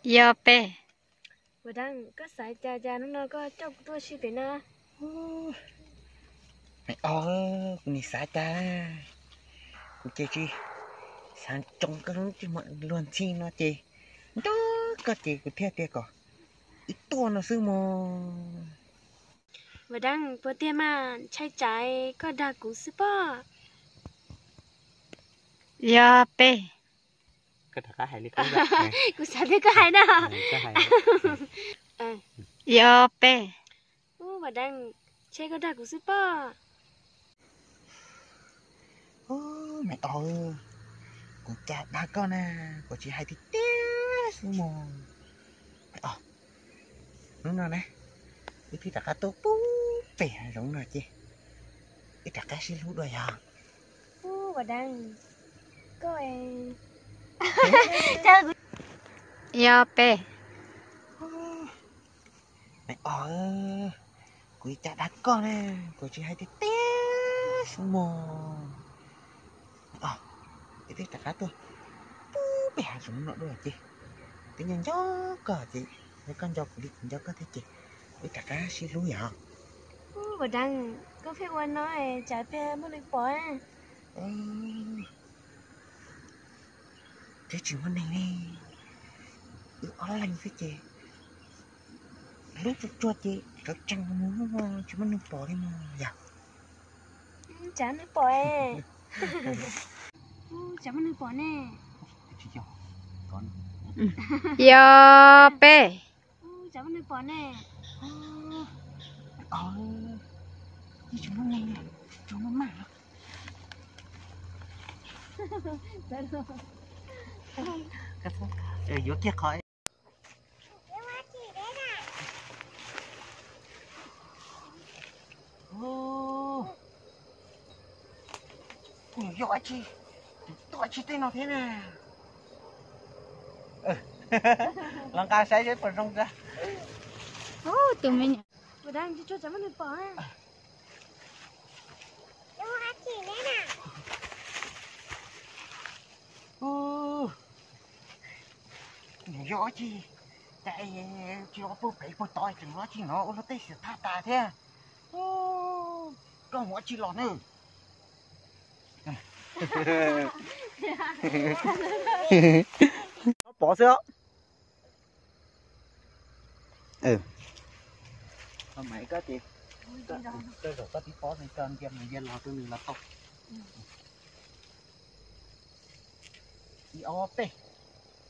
Yog peb. Ua Dab, koj xav cas cas hnub no koj coj kuv tuaj si pem no? Os, kuv nim xav cas, kuv ces tsis xav tsoo koj lub tsis muaj luag ntxhi no ces nco koj ces kuv thiaj tias kom wb tuaj no xwb mog. Ua Dab, puas tiag mas ntshai tsam koj dag kuv xwb pob. Yog peb. Kuv xav tias koj hais na. Yog peb. Ua Dab, ntshe koj dag kuv xwb pob. Maiv Os, kuv cas dag koj na, kuv tsis hais tiag tiag xwb mog. Maiv Os, hnub no na, wb twb rov qab tuaj pub pem hav zoov no ces wb rov qab sib hlub dua yog. Ua Dab, koj yog peb. Maiv Os, kuv cas dag koj na, kuv tsis hais tiag tiag xwb mog. Os, wb twb rov qab tuaj pub pem hav zoov no dua ces twb nco nco koj ces yog koj nco kuv li kuv nco koj thiab ces wb rov qab sib hlub yog. Ua Dab, koj pheej ua no tsam pheej muaj neeg pom. Twb tsis muaj neeg li, wb ob leeg xwb ces hlub tsuag tsuag ces tseem tsees mus tsis muaj neeg pom li no yog. Tsam neeg pom, tsam muaj neeg pom ne. Yog peb. Tsam muaj neeg pom ne. Tsis muaj neeg, tsis muaj maj. Yuav kiag qhov. Kuv yuav yog dab tsi, tuaj dab tsi tej no thiab na. Los nqa saib seb puas zoo tso. Tus me nyuam. Nws yog dab tsi, cas tsis ua puag pem puag tod tseem ua dab tsi no ua luag tej xwm thaj tas thiab. Koj mus dab tsi los na? Pov xwb. Mas koj ces, koj zaum koj tib pob ne, koj ntia mus ntia los rau nws los tau. Ib ob peb,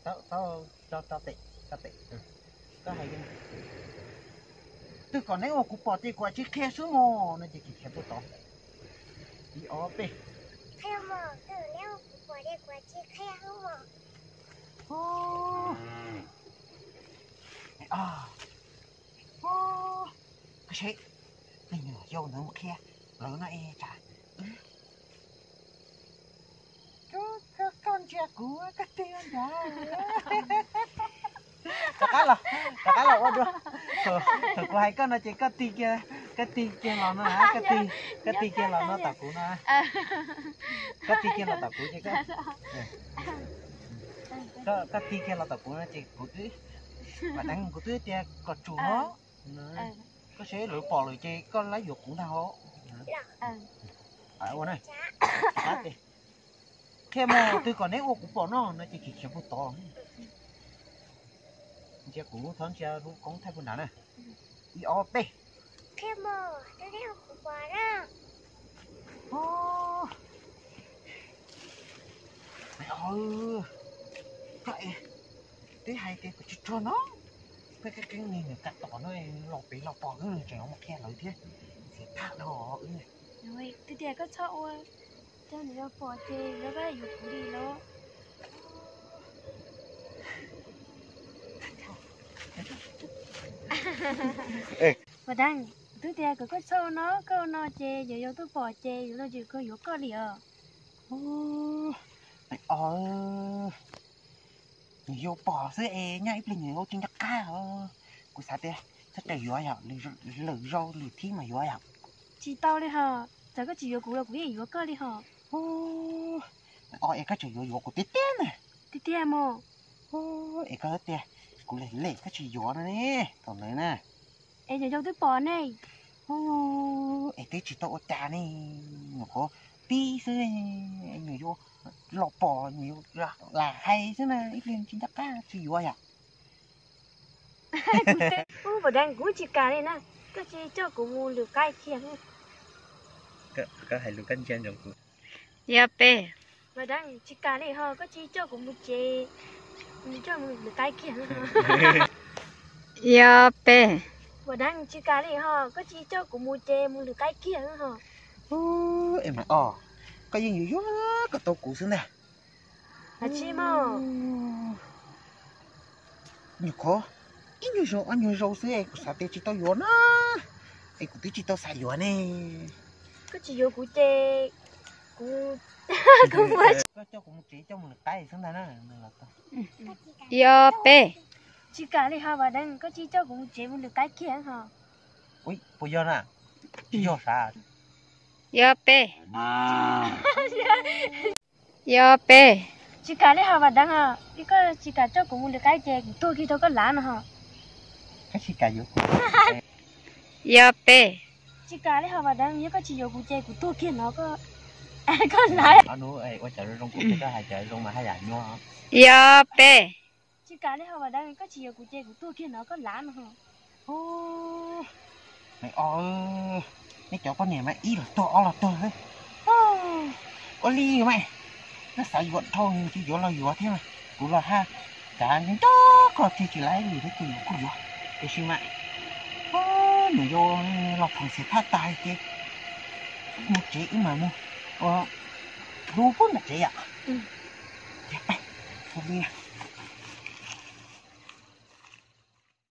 tau, tau, tso, tso tes, tso tes. Koj hais, twb kom neb ua kuv pom ces kuv tsis qhia xwb mog no ces kis khiav puag tod. Ib ob peb. Koj seb, me nyuam yau ntawd mus qhia lawv no es tsam koj ntsia kuv koj tig nrad. Rov qab los, rov qab los ua dua. Thaum kuv hais koj no ces koj tig kiag, koj tig kiag los no, koj tig kiag los no tom kuv no. Koj tig kiag los tom kuv ces, koj tig kiag los tom kuv no ces kuv twb, mas deev kuv twb tias kom tsum no. Koj seb lawv pom lawm ces koj lab yuav kuv ntag os. Ua na, qhia mus twg kom neb ua kuv pom no no ces kis khiav puag tod. Ntsia kuv txhob ntsia lub koob thaij puag nrad na. Ib ob peb. Koj, twb hais tias kom tsis tsuag no, peb qeeb qeeb ni nws kav tom no los pem los pom wb tseem mus qhia lawv thiab, xiv thaj dhau wb. Twb tias koj txhob ua, coj nws los pom ces lawv yuav kuv li los. Ua Dab, twb tias kom koj txhob ua no, koj ua no ces yawg yau tuaj pom ces yawg yau yuav koj li os. Os, nws yuav pom xwb es nyob ib pliag nws yuav tsis nco qab os. Kuv xav tias txhob raws yuav yom, lwm zaus lwm thib mas yuav yom. Tsis tau li hos, txawm koj tsis yuav kuv los kuv yeej yuav koj li hos. Os, es koj tseem yuav yuav kuv tiag tiag na? Tiag tiag mas. Es koj tias Kuv lem lem koj tsis yuav no ne, thaum ntawd na. Es nyuam yaus twb pom ne. Es twb tsis tau ua cas ne, nyuam qhuav pib xwb, nyuam yaus los pom nyuam yaus lam hais xwb na, ib pliag tsis nco qab tsis yuav yom. Ub, Vam Deev, kuv tsis kam li na, koj tsis coj kuv mus lwm qaib kiag. Koj hais lus koj ntsia ntsoov kuv. Yog peb. Vam Deev, tsis kam li ho, koj tsis coj kuv mus tsev, mus coj mus lwm qaib kiag. Yog peb. Vam Deev, tsis kam li ho, koj tsis coj kuv mus tsev mus lwm qaib kiag ho. Es mas os, koj yeej yuav yuav kom tau kuv xwb ntag. Nyuam qhuav ib nyuag zaus ob nyuag zaus xwb es kuv xav tias tsis tau yuav na, es kuv twb tsis tau xav yuav ne. Koj tsis yuav kuv ces kuv, koj coj kuv mus tsev coj mus lwm qaib xwb ntag na. Yog peb. Tsis kam li ho Vam Deev, koj tsis coj kuv mus tsev mus lwm qaib kiag ho. Puas yog na? Tsis yog sav. Yog peb. Yog peb. Tsis kam li ho Vam Deev, yog koj tsis kam coj kuv mus lwm qaib ces kuv tuag kiag rau koj lav no ho. Koj tsis kam yuav kuv. Yog peb. Tsis kam li ho Vam Deev, yog koj tsis yuav kuv ces kuv tuag kiag no koj, koj lav. Ua cas zoo zoo kuv thiaj koj hais cov zoo mas haj yam nyuaj. Yog peb. Tsis kam li ho Vam Deev, koj tsis yuav kuv ces kuv tuag kiag no koj lav no ho. Os, nej cov poj niam mas ib los tuag ob los tuag xwb. Ua li mas, koj xav yuav dhau nws ces yuav los yuav thiab mas, kuv los haj kav nco nco koj thiaj tsis laib li thiab, kuv yuav kuj yuav. Tiam sis mas, nws yuav los phoom xiam thaj tas ces mus tsev wb mam mus ua hlub pub nram tsev yom. Ua li na.